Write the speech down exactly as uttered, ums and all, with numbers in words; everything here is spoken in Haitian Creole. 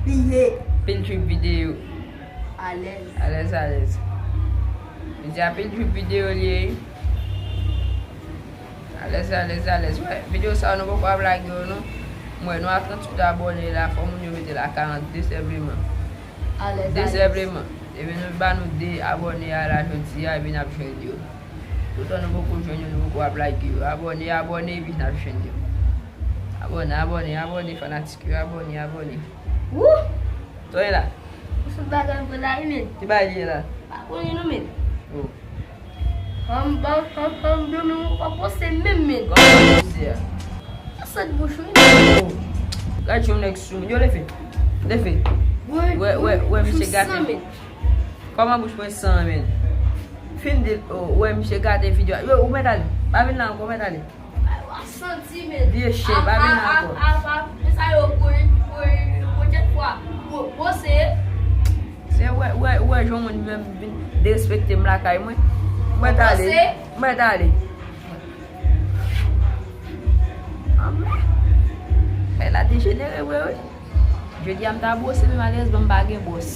Piye. Pil trip videyo. Alèz. Alèz, alèz. Li di a pil trip videyo li ye. Alèz, alèz, alèz. Wè, videyo sa yo nou poko ap lage yo non. M wè nou a tranntuit abòne la, fò moun yo mete la karannde senpleman. Alèz, alèz. De senpleman. Ebyen nou ba nou de abòne a la jodi a, ebyen n ap jwenn yo. Toutan nou poko jwenn yo, nou poko ap lage yo. Abòne, abòne, epi n ap jwenn yo. Abòne, abòne, abòne, fanatik yo, abòne, abòne. Wouh! Tande la. Ou sou bagay vre la wi men. Ki bagay li ye la? Pa konnen non men. Oh. Ann, ann, ann, ann, ann, w ap poste menm men. Kòman w poste a? Sa sot bouch wi. Oh. Gad yon nèg sou moun. Yo, leve. Leve. Wè, wè, wè, misye gate. Kòman bouch mwen san men? Fin di, oh, wè, misye gate videyo a. Yo, ou mèt ale. Pa vin la ankò, ou mèt ale. Ay, w ap santi men. Vye chen, pa vin la ankò. Apa, apa, men sa yo kouri, kouri, pwochèn fwa. Wo, wo se. Se wè, wè, wè, jan moun menm vin derespekte m lakay mwen. Mwen t ale. Wo se. Mwen t ale. Anmè. Bagay la dejenere vre wi. Jodi a m ta bwose men malerezman m pa gen bwòs.